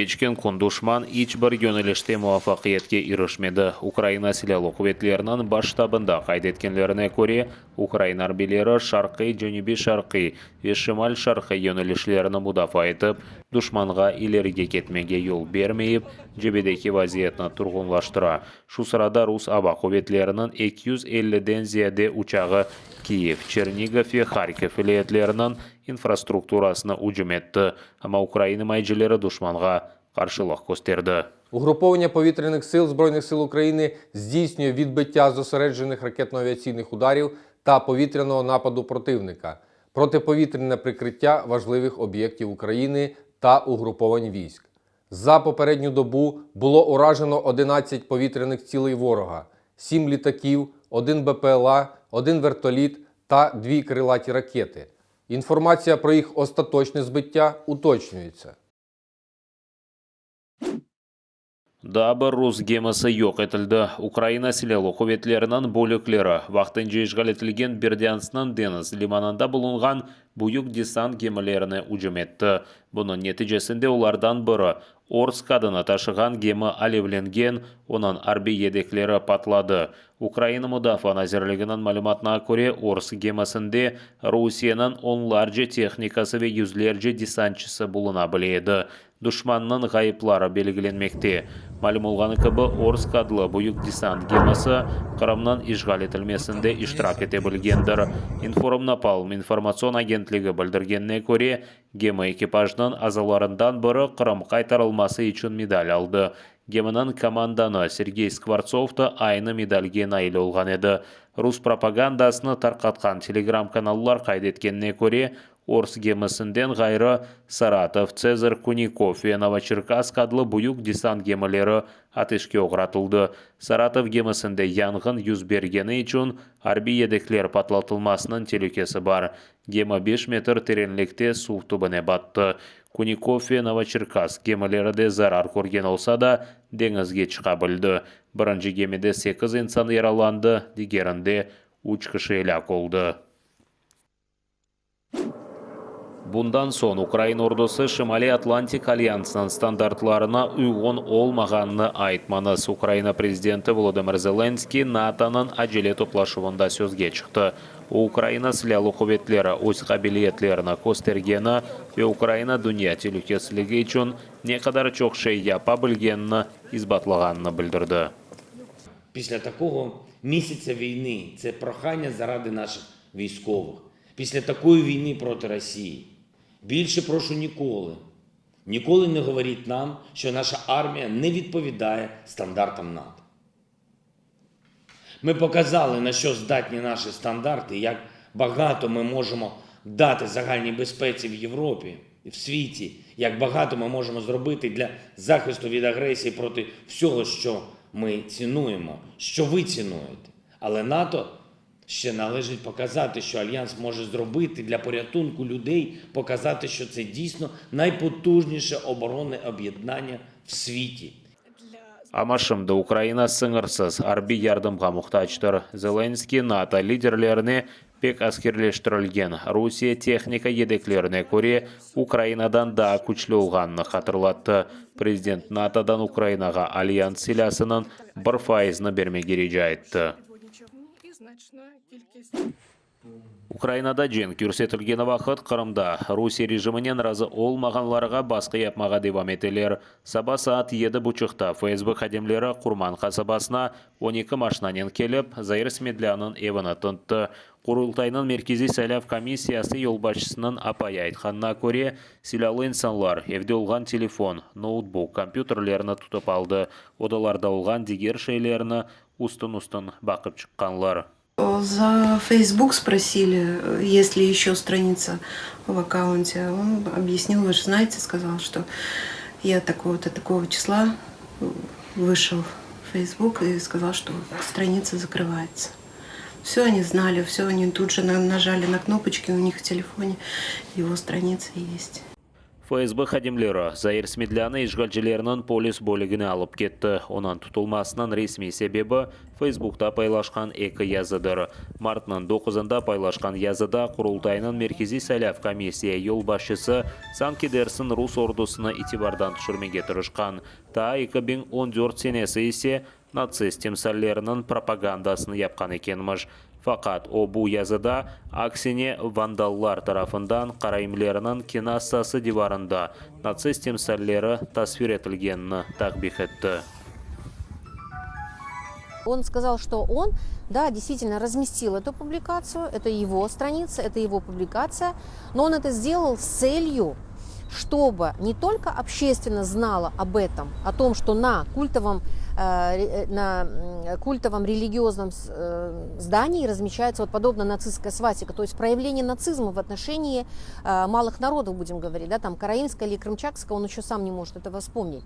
Keçken kün duşman iç bir yönelişte muvafaqiyetke irişmedi. Ukraina Silâlı quvetleriniñ Baş ştabında qayd etkenlerine köre, ukrain arbiyleri şarqiy, cenübiy-şarqiy ve şimal-şarqiy yönelişlerni mudafaa etip, duşmanğa ilerige ketmege yol bermeyip, cebedeki vaziyetni turğunlaştıra. Şu sırada rus ava quvetleriniñ 250-den ziyade uçağı Kiyev, Çernigov ve Harkiv vilâyetleriniñ infrastrukturasına ücüm etti, amma ukrain imayecileri duşmanğa qarşılıq kösterdi. Угруповання повітряних сил Збройних сил України здійснює відбиття зосереджених ракетно-авіаційних ударів та повітряного нападу противника, протиповітряне прикриття важливих об'єктів України та угруповань військ. За попередню добу було уражено 11 повітряних цілей ворога, 7 літаків, 1 БПЛА, 1 вертоліт та 2 крилаті ракети. Інформація про їх остаточне збиття уточнюється. Daa bir rus gemisi yoq etildi. Ukraina Silâlı quvetleriniñ bölükleri, vaqtınca işğal etilgen Berdânsknıñ deñiz limanında bulunğan büyük desant gemilerine ücüm etti. Bunıñ neticesinde olardan biri, Orsk adını taşığan gemi alevlengen, onıñ arbiy yedekleri patladı. Ukraina Mudafaa nazirliginiñ malümatına köre, Orsk gemisinde Rusiyeniñ onlarca tehnikası ve yüzlerce desantçısı buluna bile edi. Duşmannıñ ğayıpları belgilenmekte. Malüm olğanı kibi, Orsk adlı büyük desant gemisi Qırımnıñ işğal etilmesinde iştirak ete bilgendir. İnformnapalm informatsion agentligi bildirgenine köre, gemi ekipajınıñ azalarından biri Qırım qaytarılması içün medal aldı. Geminiñ komandanı Sergey Skvortsov da aynı medalge nail olğan edi. Rus propagandasını tarqatqan Telegram kanallar qayd etkenine köre, Orsk gemisinden ğayrı, Saratov, Tsezar Kunikov ve Novoçerkassk adlı büyük desant gemileri ateşke oğratıldı. Saratov gemisinde yanğın 100 bergeni içün arbiy yedekler patlatılmasınıñ telükesi bar. Gemi 5 metr terenlikte suv tübüne battı. Kunikov ve Novoçerkassk gemileri de zarar körgen olsa da, deñizge çıqa bildi. Birinci gemide 8 insan yaralandı, digerinde 3 kişi elâk oldı. Bundan soñ ukrain ordusı Şimaliy Atlantik alyansınıñ standartlarına uyğun olmağanını aytmañız. Ukraina prezidenti Volodımır Zelenskıy NATOnıñ acele toplaşuvında sözge çıqtı. O, Ukraina Silâlı quvetleri öz qabiliyetlerini köstergeni ve Ukraina dünya telükesizligi içün ne qadar çoq şey yapa bilgenini isbatlağanını bildirdi. Після такого місяця війни це прохання заради наших військових. Після такої війни проти Росії. Більше прошу ніколи, ніколи не говоріть нам, що наша армія не відповідає стандартам НАТО. Ми показали, на що здатні наші стандарти, як багато ми можемо дати загальній безпеці в Європі і в світі, як багато ми можемо зробити для захисту від агресії проти всього, що ми цінуємо, що ви цінуєте. Але НАТО ще належить показати, що Альянс може зробити для порятунку людей, показати, що це дійсно найпотужніше оборонне об'єднання в світі. Amma şimdi Ukraina sıñırsız arbiy yardımğa muhtacdır. Zelenskıy NATO liderlerine pek askerleştirilgen Rusiye tehnika yedeklerine köre Ukrainadan daa küçlü olğanını hatırlattı. Prezident NATOdan Ukrainağa alyans silâsınıñ 1 faizini bermege rica etti. Ukrainada cenk yürsetilgeni vaqıt Qırımda Rusiye rejiminen razı olmağanlarğa basqı yapmağa devam eteler. Saba saat 7.30-ta FSB hadimleri Qurman qasabasına 12 maşinanen kelip, Zair Smedlânıñ evini tintti. Qurultaynıñ Merkeziy saylav komissiyası yolbaşçısınıñ apayı aytqanına köre, silâlı insanlar evde olğan telefon, noutbuk, kompyuterlerini tutıp aldı. Odalarda olğan diger şeylerni üstün-üstün baqıp çıqqanlar. За Facebook спросили, есть ли еще страница в аккаунте. Он объяснил, вы же знаете, сказал, что я такого-то, такого числа вышел в Facebook и сказал, что страница закрывается. Все они знали, все они тут же нажали на кнопочки у них в телефоне, его страница есть. FSB hadimleri Zair Smedlânı işğalcilerniñ polis bölügine alıp ketti. Onıñ tutulmasınıñ resmiy sebebi, Feysbukta paylaşqan eki yazıdır. Martnıñ doquzında paylaşqan yazıda Qurultaynıñ Merkeziy saylav komissiya yolbaşçısı sanki dersiñ rus ordusını itibardan tüşürmege tırışqan, taa 2014 senesi ise natsist timsalleriniñ propagandasını yapqan ekenmiş. Faqat o bu yazıda, aksine, vandallar tarafından karaimlerniñ kenassası divarında natsist timsalleri tasvir etilgenini takbih etti. Он сказал, что он, да, действительно разместил эту публикацию, это его страница, это его публикация, но он это сделал с целью, чтобы не только общественность знала об этом, о том, что на культовом, на культовом религиозном здании размещается вот подобная нацистская свастика, то есть проявление нацизма в отношении малых народов, будем говорить, да, там караимская или крымчакская, он еще сам не может этого вспомнить,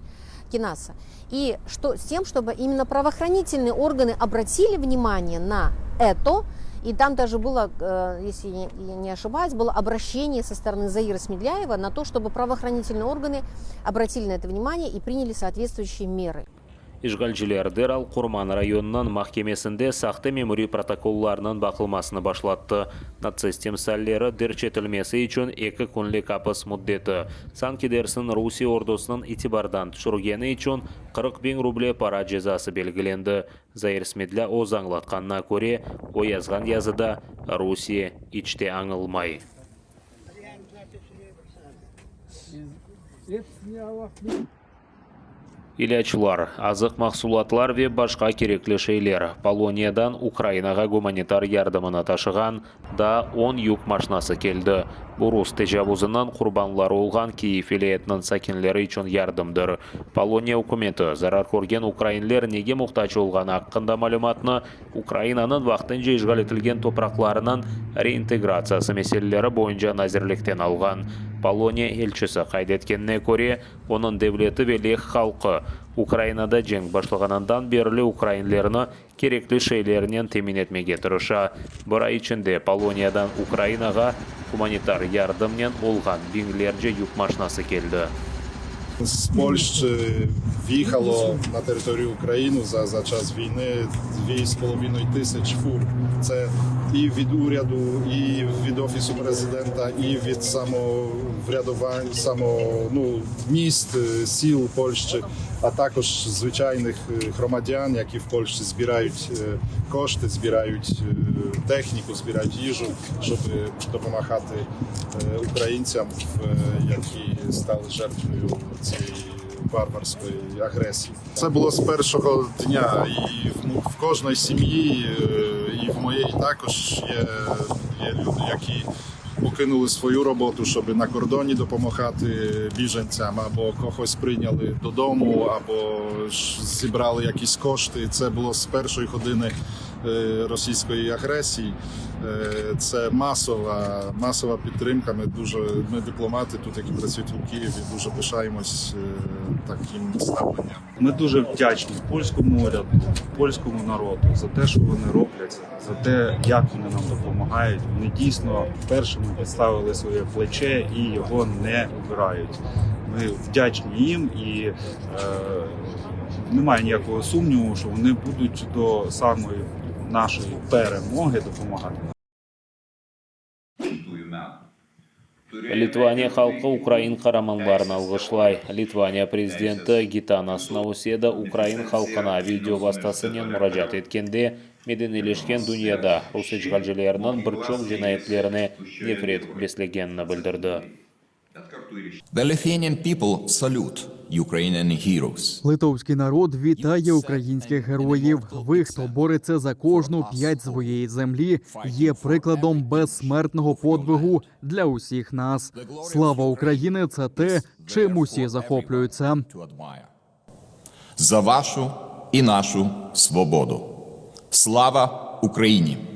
Кинаса. И что, с тем, чтобы именно правоохранительные органы обратили внимание на это, и там даже было, если я не ошибаюсь, было обращение со стороны Заира Смедляева на то, чтобы правоохранительные органы обратили на это внимание и приняли соответствующие меры. İşğalciler deral Qurman rayonınıñ mahkemesinde sahte memuriy protokollarnıñ baqılmasını başlattı. Natsist timsalleri derc etilmesi içün eki künlik apis müddeti, sanki dersiñ Rusiye ordusınıñ itibardan tüşürgeni içün 40 biñ ruble para cezası belgilendi. Zair Smedlâ özü añlatqanına köre, o yazğan yazıda Rusiye iç te añılmay. Hepsini Allah İlâclar, azıq mahsulatlar ve başqa kerekli şeyler Poloniyadan Ukrainağa gumanitar yardımını taşığan daa 10 yük maşinası keldi. Bu rus tecavuzınıñ qurbanları olğan Kyiv vilâyetiniñ sakinleri içün yardımdır. Poloniya ükümeti zarar körgen ukrainler nege muhtac olğanı aqqında malümatnı Ukrainanıñ vaqtınca işğal etilgen topraqlarınıñ reintegratsiyası meseleleri boyunca nazirlikten alğan. Poloniya elçisi qayd etkenine köre, onıñ devleti ve leh halqı Ukrainada cenk başlağanından berli ukrainlerni kerekli şeylernen temin etmege tırışa. Bir ay içinde Poloniyadan Ukrainağa gumanitar yardımnen olğan biñlerce yük maşinası keldi. З Польщі в'їхало на територію України за, за час війни 2,5 тисяч фур. Це і від уряду, і від офісу президента, і від самоврядувань, само, ну, міст, е, сіл Польщі, а також звичайних е, громадян, які в Польщі збирають е, кошти, збирають е, техніку, збирають їжу, щоб допомагати е, українцям, в, е, які стали жертвою цієї варварської агресії. Це було з першого дня, і в, в кожної сім'ї, е, і в моєї також є, є люди, які покинули свою роботу, щоб на кордоні допомагати біженцям, або когось прийняли додому, або ж зібрали якісь кошти. Це було з першої години е, російської агресії. Е, Це масова, масова підтримка. Ми дуже ми дипломати тут, які працюють у Києві, дуже пишаємось е, таким ставленням. Ми дуже вдячні польському уряду, польському народу за те, що вони роблять, за те, як вони нам допомагають. Вони дійсно першими підставили своє плече і його не убирають. Ми вдячні їм і е, немає ніякого сумніву, що вони будуть до самої нашої перемоги допомагати. Litvaniya halqı ukrain qaramanlarını alğışlay. Litvaniya prezidenti Gitanas Nauseda ukrain halqına video vastasınen muracaat etkende, medeniyleşken dünyada rus işğalcileriniñ bir çoq cinayetlerine nefret beslegenini bildirdi. The Lithuanian people salute Ukrainian heroes. Литовський народ вітає українських героїв. Ви, хто бореться за кожну п'ять своєї землі, є прикладом безсмертного подвигу для усіх нас. Слава України! Це те, чим усі захоплюються. To admire. За вашу і нашу свободу. Слава Україні!